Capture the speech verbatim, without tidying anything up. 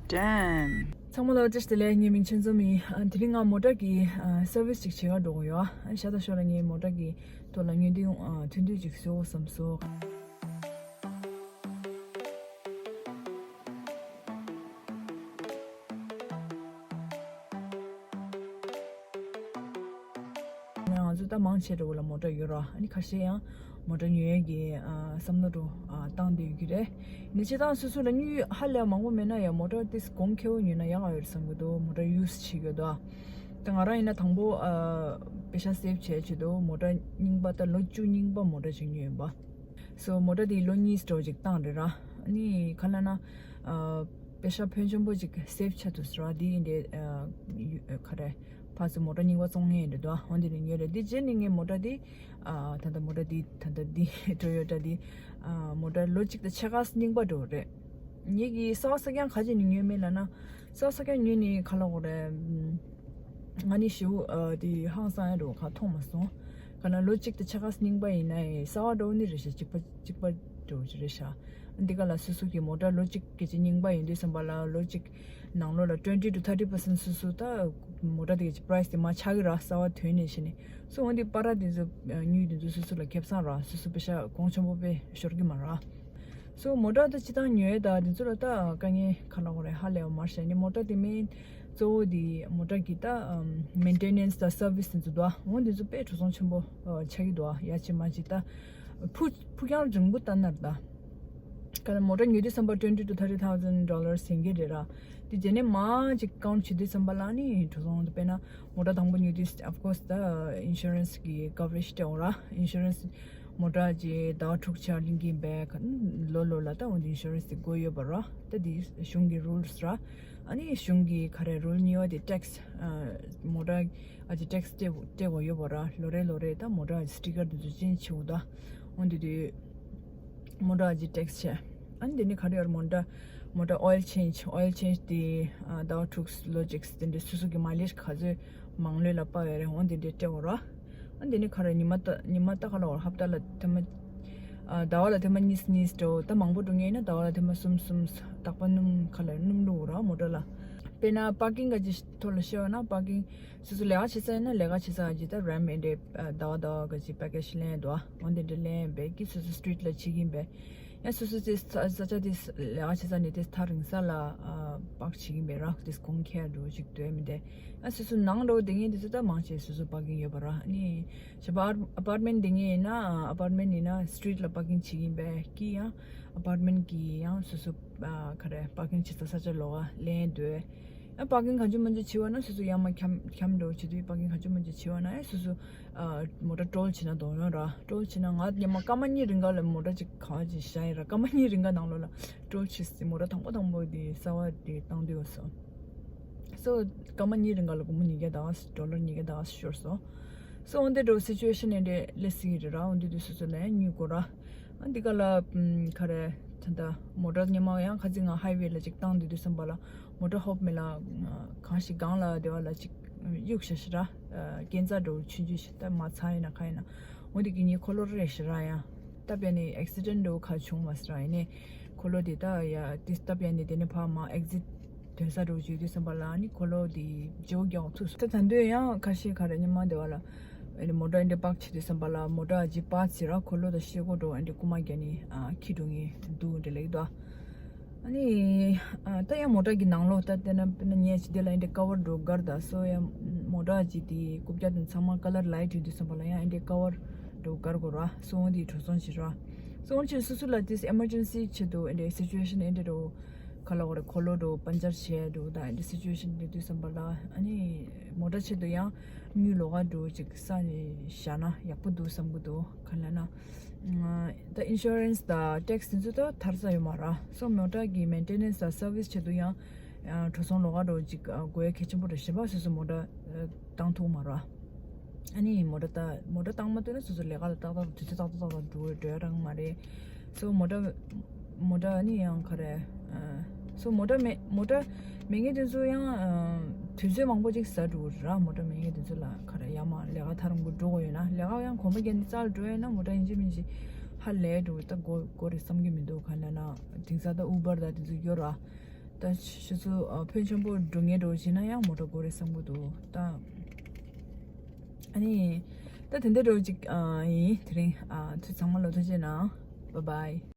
Damn. ཚང་མ་ལ་བཀྲ་ཤིས་བདེ་ལེགས། ངའི་མིང་ཆོས་འཛོམས་ཡིན། ཨ། དེ་རིང་ང་མོ་ཊ་གི་ཨ་སར་བི་སི་ཅིག་བྱེད་ག་འགྲོ་གི་ཡོད། ཨ། ཤ་སྟག་ཤོད་ལ་ངའི་མོ་ཊ་གི་ཐོག་ལ་དངོས་བདེན་ཨ་མཐུན་སྒྲིལ་ཅིག་བཟོ་དགོས་བསམ་སོང་། ང་ཚོ་ད་མང་ཆེ་འགྲོ་གི་ལ་མོ་ཊ་ཡོད་ར། ཨ་ནི་ཁ་ཤས་ཡང་མོ་ཊ་ཉོ་ཡས་ཀྱི་ཨ་བསམ་བློ་འགྲོ་ཨ་བཏང་བསྡད་ཡོད་ཀྱི་རེད། ནི་སྤྱིར་བཏང་སོ་སོ་ལ་དངུལ་ཧ་ལས་མང་པོ་མེད་ན་ཡང་མོ་ཊ་ཏིས་གོང་ཁེ་པོ་ཉོས་ན་ཡག་ཡོད་བསམ་གི་འདུག་མོ་ཊ་ཡུ་སི་བྱེད་ཀྱི་འདུག་ད་ང་རང་ཡིན་ན་དང་པོ་ཨ་པེ་ཤ་སེབ་བྱས་བྱེད་དུ་མོ་ཊ་རྙིང་པ་ད་ལོ་བཅུ་རྙིང་པ་མོ་ཊ་ཅིག་ཉོས་ཡིན་པ། སོ་མོ་ཊ་དེ་ལོ་གཉིས་འགྲོ་ཅིག་བཏང་རེད་ར། ཨ་ནི་ག་ལ་ན་ཨ་པེ་ཤ་ཕོན་ཆེན་པོ་ཅིག་སེབ་ཆ་ཐུབ་ཟེར་བ་དེ་ཡིན་ཏེ་ཨ་ཡུ་ཨ་ག་རེ་ཕར་ཚུར་མོ་ཊ་རྙིང་པ་བཙོང་མཁན་ཡིན་འདུག་འོན་ཏེ་ནི་ཉོས་རེད། འདི་རྗེས་ནི་ངའི་མོ་ཊ་འདི་ཨ་ད་ལྟ་མོ་ཊ་འདི་ད་ལྟ་འདི་ཊོ་ཡོ་ཊ་འདི་ཨ་མོ་ཊ་ལོ་གཅིག་དང་ཕྱེད་ཀ་རྙིང་པ་འགྲོ་རེད། ངེད་ཀྱི་གསར་པ་གསར་རྐྱང་ག་ཅིག་ནི་ཉོས་མེད་ལབ་ན། གསར་པ་གསར་རྐྱང་ཉོས་ནི་ག་ལ་འོ་རེད། ང་ནི་ཞེ་པོ་ཨ་དེ་ཧང་སང་ཡ་འགྲོ་ག་མཐོང་མ་སོང་། ག་ན་ལོ་གཅིག་དང་ཕྱེད་ཀ་རྙིང་པ་ཡིན་ན་ཡང་གསར་པ་འགྲོ་ནི་རེད་ཤག་གཅིག་པ་གཅིག་པ་འགྲོ་གི་རེད་ཤག་འདི་ག་ལ་སོ་སོ་གི་མོ་ཊ་ལོ་གཅིག་གི་ཅིག་རྙིང་པ་ཡིན་དུས་ཙམ་པ་ལ་ལོ་གཅིག་ནང་ལོགས་ལ་twenty to thirty percent སོ་སོ་ད་མོ་ཊ་དེ་གི་ཅིག་པ་རའི་སི་དེ་མར་ཆག་གི་ར། གསར་པ་ཐོན་ནས་བྱས་ནས་སོ་འོན་ཏེ་པ་ར་དེ་ཚོ་དངུལ་དེ་ཚོ་སོ་སོ་ལ་ཁེབས་སང་ར། སོ་སོ་པེ་ཤ་གོང་ཆེན་པོ་པེ་ཤོར་གི་མ་ར། སོ་མོ་ཊ་ད་སྤྱིར་བཏང་ཉོ་ཡས་ད་དེ་ཚོ་ལ་ད་དཀའ་ངལ་ག་ལ་འོ་རེད། ཧ་ལས་པ་མར་བཤད་ནི་མོ་ཊ་དེ་མིན་གཙོ་བོ་དེ་མོ་ཊ་གི་ད་མེན་ཊེ་ནེན་སི་དང་སར་བི་སི་དེ་ཚོ་འདུག་འོ་དེ་ཚོ་དཔེ་འགྲོ་སོང་ཆེན་པོ་ཆགས་ཀྱི་འདུག་ཡ་ཅི་མ་ཅི་ད་ཕུ་ཕུ་རྐྱང་རིང་པོ་ལྟ་ན་ར། ད་ག་ལ་མོ་ཊ་ཉོ་དུས་ཙམ་པ་twenty to thirty thousand dollars ཡིན་གྱི་རེད་ར། དེ་རྗེས་ནས་མ་ཅིག་ཀའུན་ཊི་བྱེད་དུས་ཙམ་པ་ལ་ནི་འགྲོ་སོང་དཔེར་ན་མོ་ཊ་དང་པོ་ཉོ་དུས་of course ད་ཨིན་ཤུ་རན་སི་གི་ཀ་བ་རེ་ཇི་སྤྲད་འོང་ར། ཨིན་ཤུ་རན་སི་མོ་ཊ་ཅིག་ཟླ་བ་དྲུག་ཆར་ལེན་གྱིན་པས་ལོ་ལོ་ལ་ད་འོན་ཏེ་ཨིན་ཤུ་རན་སི་དེ་དགོས་ཡོད་པ་ར། ད་དེ་གཞུང་གི་རུལ་སི་ར། ཨ་ནི་གཞུང་གི་ག་རེ་རུལ་གཉིས་པ་དེ་ཊེག་སི་མོ་ཊ་ཨ་ཅིག་ཊེག་སི་སྤྲད་སྤྲད་དགོས་ཡོད་པ་ར། ལོ་རེ་ལོ་རེ་ད་མོ་ཊ་སི་ཊི་ཀར་དེ་ཚོ་ཅེན་ཇི་བྱེད་དགོས་ད། འོན་ཏེ་དེ་མོ་ཊ་ཨ་ཅིག་ཊེག་སི་བྱས། ཨ་ནི་དེ་ནི་ག་རེ་ཡོད་རེད། མོ་ཊ་མོ་ཊ་ཨོ་ཡིལ་ཆེན་ཇི་ཨོ་ཡིལ་ཆེན་ཇི་དེ་ཨ་ཟླ་བ་དྲུག་ལོ་གཅིག་དེ་འདྲའི་སོ་སོ་གི་མ་ལེ་ཇི་ག་ཚོད་མང་ལོས་ལ་དཔག་ཡོད་རེད། འོ་དེ་འདྲའི་སྤྲད་འོ་ར། ཨ་དེ་ནི་ག་རེ་ཉི་མ་ད་ཉི་མ་ད་ག་ལ་འོ་ཧབ་ཏ་ལ་ཐེངས་མ་ཨ་ཟླ་བ་ལ་ཐེངས་མ་གཉིས་གཉིས་འགྲོ། ད་མང་པོ་འགྲོ་ངེས་ན་ཟླ་བ་ལ་ཐེངས་མ་གསུམ་གསུམ་རྟག་པ་སྣུམ་ག་ལ་སྣུམ་བླུགས་འོ་ར་མོ་ཊ་ལ། དཔེར་ན་པར་ཀིང་ག་ཅིག་ཐོག་ལ་བཤད་པ་ན་པར་ཀིང་སོ་སོ་ལས་ཀ་བྱེད་ས་ཡིན་ན་ལས་ཀ་བྱེད་ས་ཨ་ཅིག་ད་རེམ་ཨེ་འདྲའི་ཟླ་བ་ཟླ་བ་ག་ཅིག་པེ་ཀེ་ཇི་ལེན་འདུག་འོ་དེ་འདྲ་ལེན་པས་ཀི་སོ་སོ་སི་ཊི་རིཊ་ལ་བྱེད་ཀྱིན་པས། ཡང་སོ་སོ་ཅིག་ས་ས་ཆ་དེ་ལས་ཀ་བྱེད་ས་ནས་དེ་ཐག་རིང་ས་ལ་པག་བྱེད་ཀྱིན་པས་རག་དེ་གོང་ཁེ་འགྲོ་ཅིག་འདོད་མི་འདུག་ཡང་སོ་སོ་ནང་འགྲོ་དེ་ངས་དེ་ཚོ་ད་མང་ཆེ་སོ་སོ་པར་ཀིང་ཡོད་པ་ར། ཨ་ནི་ཞེ་པ་ཨ་པར་མེན་དེ་ངས་ཡིན་ན་ཨ་པར་མེན་ཡིན་ན་སི་ཊི་རིཊ་ལ་པར་ཀིང་བྱེད་ཀྱིན་པས་ཀི་ཡང་ཨ་པར་མེན་གི་ཡང་སོ་སོ་ག་རེ་པར་ཀིང་བྱེད་ས་ས་ཆ་ལོགས་ཀ་ལེན་འདོད། ཨ་པར་ཀིང་གང་བྱུང་མང་བྱུང་བྱེད་པ་ན་སོ་སོ་ཡར་མར་འཁྱམ་འཁྱམ་འགྲོ་བྱེད་དུས་པར་ཀིང་གང་བྱུང་མང་བྱུང་བྱེད་པ་ན་ཨ་སོ་སོ་ཨ་མོ་ཊ་ཊོལ་བྱེད་ན་དོ་ཡོང་ར། ཊོལ་བྱེད་ན་ང་ཉི་མ་སྐར་མ་གཉིས་རིང་ག་ལ་མོ་ཊ་ཅིག་གང་ཅིག་བཞག་ཡིན་ར། སྐར་མ་གཉིས་རིང་ག་ནང་ལོགས་ལ་ཊོལ་བྱེད་སྲིད། མོ་ཊ་དང་པོ་དང་པོ་དེ་གསར་པ་དེ་བཏང་དུས་སོ་སོ་སྐར་མ་གཉིས་རིང་ག་ལ་སྒོར་མོ་ཉིས་བརྒྱ་དང་ཌོ་ལར་ཉིས་བརྒྱ་དང་ཤོར་སོང་། སོ་འོན་ཏེ་འགྲོ་སི་ཅུ་ཨེ་ཤན་ཨེ་འདྲ་སླེབས་སྲིད་ཀྱི་རེད་ར། འོན་ཏེ་དུས་སོ་སོ་ལ་ཡང་དངུལ་དགོས་ར། ཨ་འདི་ག་ལ་ཨམ་ག་རེ་ད་ལྟ་མོ་ཊ་ཉི་མ་ཡང་ཁ་ཚིག་ང་ཧའི་ཝེ་ལ་ཅིག་བཏང་དུས་དུས་ཙམ་པ་ལ་མོ་ཊ་ཧོབ་མེ་ལ་གང་ཞིག་སྒང་ལ་དེ་བ་ལ་ཅིག་གཡུག་ཤ་ཤ་ར། ཨ་སྐས་འཛེག་འགྲོ་ཆུང་ཆུང་ཞིག་ད་མ་ཚང་ཡིན་ན་ག་ཡིན་ན་འོ་དེ་གི་ཉི་འཁོར་ལོ་རེ་ཞིག་ར་ཡང་སྟབས་ཡག་ནས་ཨེག་སི་ཌེན་འགྲོ་ག་བྱུང་མ་སོང་ར། ཡིན་ནས་འཁོར་ལོ་དེ་ད་ཡ་དེ་སྟབས་ཡག་ནས་དེ་ནས་ཕར་མ་ཨེག་ཛིཊ་དོན་ས་འགྲོ་བྱུང་དུས་ཙམ་པ་ལ་ནི་འཁོར་ལོ་དེ་བརྗེ་པོ་རྒྱག་ཐུག་སོང་། ད་ད་འདོད་ཡང་ཁ་ཤས་ག་རེ་ཉི་མ་དེ་བ་ལ་ཨ་ནི་མོ་ཊ་ཨེ་འདྲ་པག་བྱེད་དུས་ཙམ་པ་ལ་མོ་ཊ་ཨ་ཅིག་པག་ཟེར་ར་འཁོར་ལོ་དང་ཤེལ་སྒོ་འགྲོ་ཨེ་འདྲ་རྐུ་མ་རྒྱག་ནི་ཨ་ཁྱི་འགྲོ་ངེས་འདུག་འདྲ་ལེགས་དོ། ཨ་ནི་ཨ་ད་ཡང་མོ་ཊ་གི་ནང་ལོགས་ད་ལྟ་ན་དཔེར་ན་ཉལ་ཅིག་དེ་ལ་ཨེ་འདྲ་ཀ་བར་འགྲོ་དགར་ད་སོ་ཡང་མོ་ཊ་ཨ་ཅིག་དེ་རྐུབ་བཀྱག་དང་ཚང་མ་ཀ་ལར་ལའིཊ་ཡོད་དུས་ཙམ་པ་ལ་ཡང་ཨེ་འདྲ་ཀ་བར་འགྲོ་དགར་དགོས་ར། སོ་འོན་དེ་འགྲོ་སོང་ཞིག་ར། སོ་འོན་ཆེད་སོ་སོ་ལ་དེ་ཨེ་མར་ཇེན་སི་ཆེད་དུ་ཨེ་འདྲ་སི་ཅུ་ཨེ་ཤན་ཨེ་འདྲ་འགྲོ། ག་ལ་བ་རེ་འཁོར་ལོ་འགྲོ་པན་ཅར་བྱས་འགྲོ་ད་ཨེ་འདྲ་སི་ཅུ་ཨེ་ཤན་འདྲ་དུས་ཙམ་པ་ལ་ཨ་ནི་མོ་ཊ་ཆེད་དུ་ཡང་དངུལ་ལོགས་ཀ་འགྲོ་ཅིག་བསགས་ནས་བཞག་ན་ཡག་པོ་འདུག་བསམ་གི་འདུག་ག་ལ་ན་ད་ཨིན་ཤུ་རན་སི་དང་ཊེག་སི་དེ་ཚོ་ད་ཐར་ས་ཡོད་མ་ར། སོ་མོ་ཊ་གི་མེན་ཊེ་ནེན་སི་དང་སར་བི་སི་ཆེད་དུ་ཡང་ཨ་འགྲོ་སོང་ལོགས་ཀ་འགྲོ་ཅིག་ཨ་དགོས་ཡ་གལ་ཆེན་པོ་རེད། གཞན་པ་སོ་སོ་མོ་ཊ་ཨ་བཏང་ཐུབ་མ་ར། ཨ་ནི་མོ་ཊ་ད་མོ་ཊ་བཏང་མ་ཐུབ་ན་སོ་སོ་ལས་ཀ་ལ་ཏག་ཏག་དུས་ཚོད་ཏག་ཏག་ཏག་ཏག་འགྲོ་འགྲོ་ཡ་རང་མ་རེད། སོ་མོ་ཊ་མོ་ཊ་ཨ་ནི་ཡང་ག་རེ་ཨ་སོ་མོ་ཊ་མེད་མོ་ཊ་མེད་མཁན་དེ་ཚོ་ཡང་ཨ་དུས་ཚོད་མང་པོ་ཅིག་ཟ་འགྲོ་གི་རེད་ར། མོ་ཊ་མེད་མཁན་དེ་ཚོ་ལ་ག་རེ་ཡར་མར་ལས་ཀ་ཐག་རིང་པོ་འགྲོ་དགོས་ཡོད་ན་ལས་ཀ་ཡང་གོམ་པ་བརྒྱབ་ནས་རྩ་ལ་འགྲོ་ཡོད་ན་མོ་ཊ་ཡིན་གཅིག་མིན་གཅིག་ཧ་ལས་འགྲོ་ད་དགོས་དགོས་རེད་བསམ་གྱི་མི་འདུག་ག་ལ་ན་དེང་སང་ད་ཨུ་བར་ད་དེ་ཚོ་ཡོད་ར། ད་ཆུ་ཚོད་ཕོན་ཆེན་པོ་འགྲོ་ངེས་འགྲོ་བྱས་ན་ཡང་མོ་ཊ་དགོས་རེད་བསམ་གི་འདུག་ད། ཨ་ནི། ད་དེ་འདྲ་འགྲོ་ཅིག་ཡིན། དེ་རིང་ཚོ་ཚང་མ་ལ་ཐུགས་རྗེ་གནང་། Bye bye.